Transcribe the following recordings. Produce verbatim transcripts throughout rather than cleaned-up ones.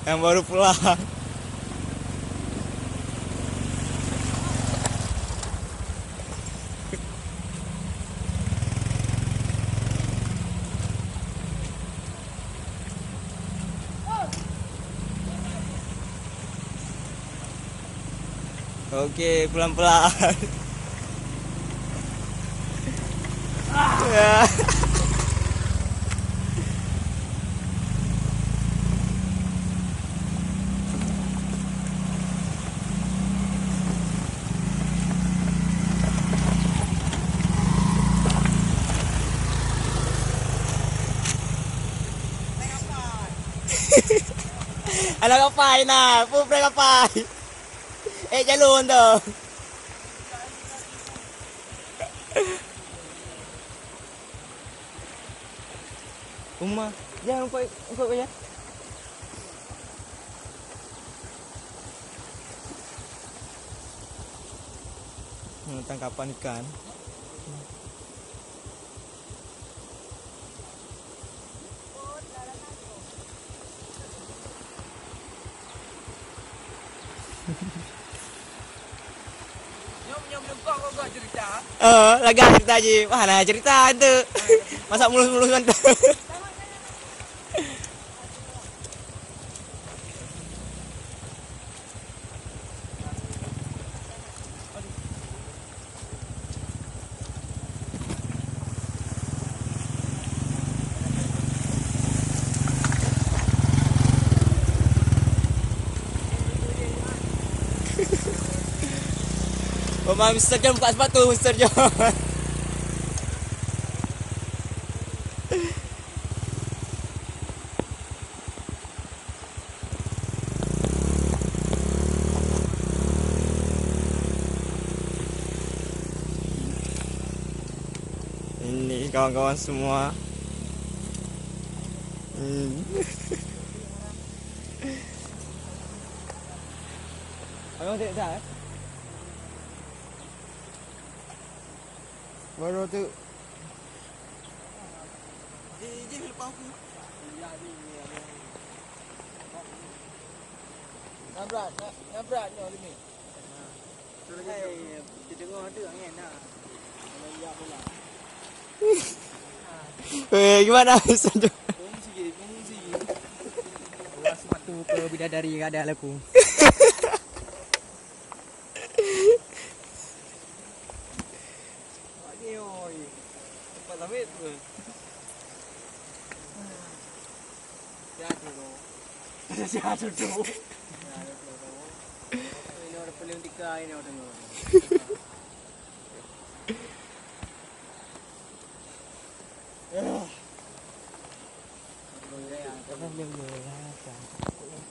Yang baru pulang. Oke, pelan-pelan. Ya. Anak kapai na, pun prank kapai. Eh, jalur tu. Uma, jangan kau, kau ya. Hmm, tangkapan ikan. Nyoe, nyoe meulungkok kok cerita. Eh, lagak cerita je. Wah, nah cerita tu. Masak mulus-mulus mantap. Oma, Mister John buka sepatu, Mister John. Ini kawan-kawan semua. Hmm. Abang tak dah, eh? Baru tu. Jih, jih lepas aku. Nabrak, na-, nabrak nyoe limit. Hai, terdengar ada angin dah. Kalau iya pula. Eh, gimana? Sejuk. Fungsi, fungsi. Orang sepatu ke bidadari ada laku. Tempat lawét tu. Sihat tu. Sihat tu. Ini orang paling tiga ini orang.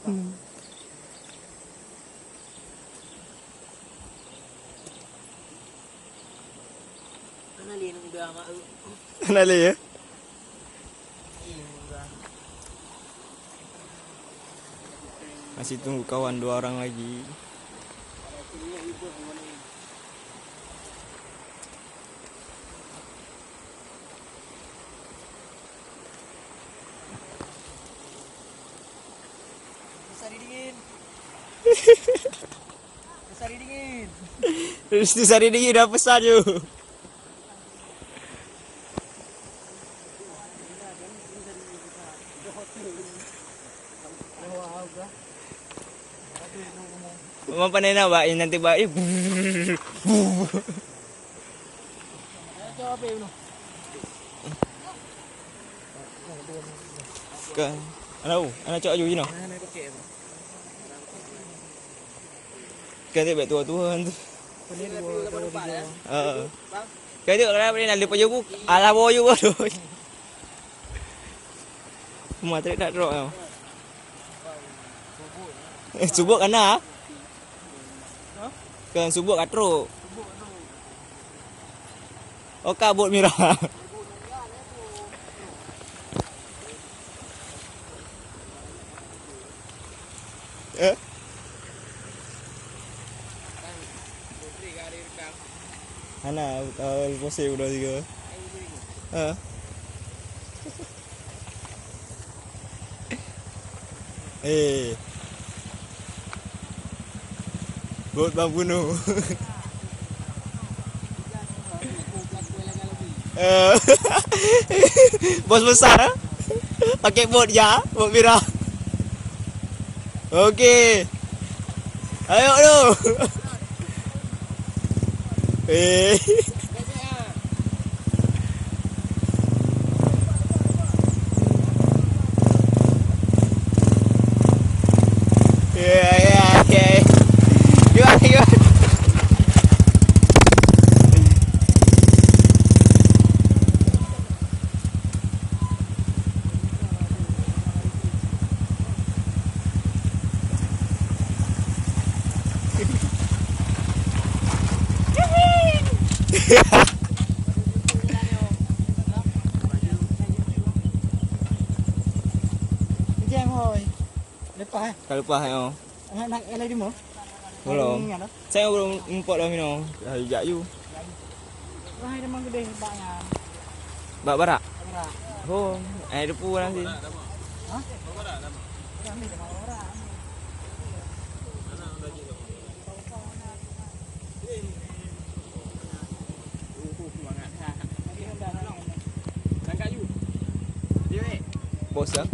Hmm. Hana lé, ya? Masih tunggu kawan dua orang lagi. Sari dingin. Sari dingin. Sari dingin dah pesan je. Memang pandai nak buat, eh, nanti buat, eh. Kan. Anak, anak cok aju, you know. Kan dia baik tua-tua tu. Heeh. Kan dia kalau boleh nak lepas je bu, alah bawa je bu. Rumah tak nak drop tau. Eh, subuk kan dah? Kan subuk kat truk. Oh, kabut mirah. Eh? Hana, eh, pose udah tiga. Ha. Eh. Bot bang bunuh. Eh. Bos besar, eh? Pakai bot ya, bot merah. Okey. Ayo tu. Eh. Ya, ya, ya. Gimana, gimana? Jeng hoi. Lepas eh. Ka lepas eh, oh. Anak, anak, anak di mana? Belum. Ini ada. Saya belum import dah minum. Dah jak you. Wah, ada mang gede bak nyan. Bak barak? Barak. Oh, eh, depu nanti. Hah? Barak. Bos ya?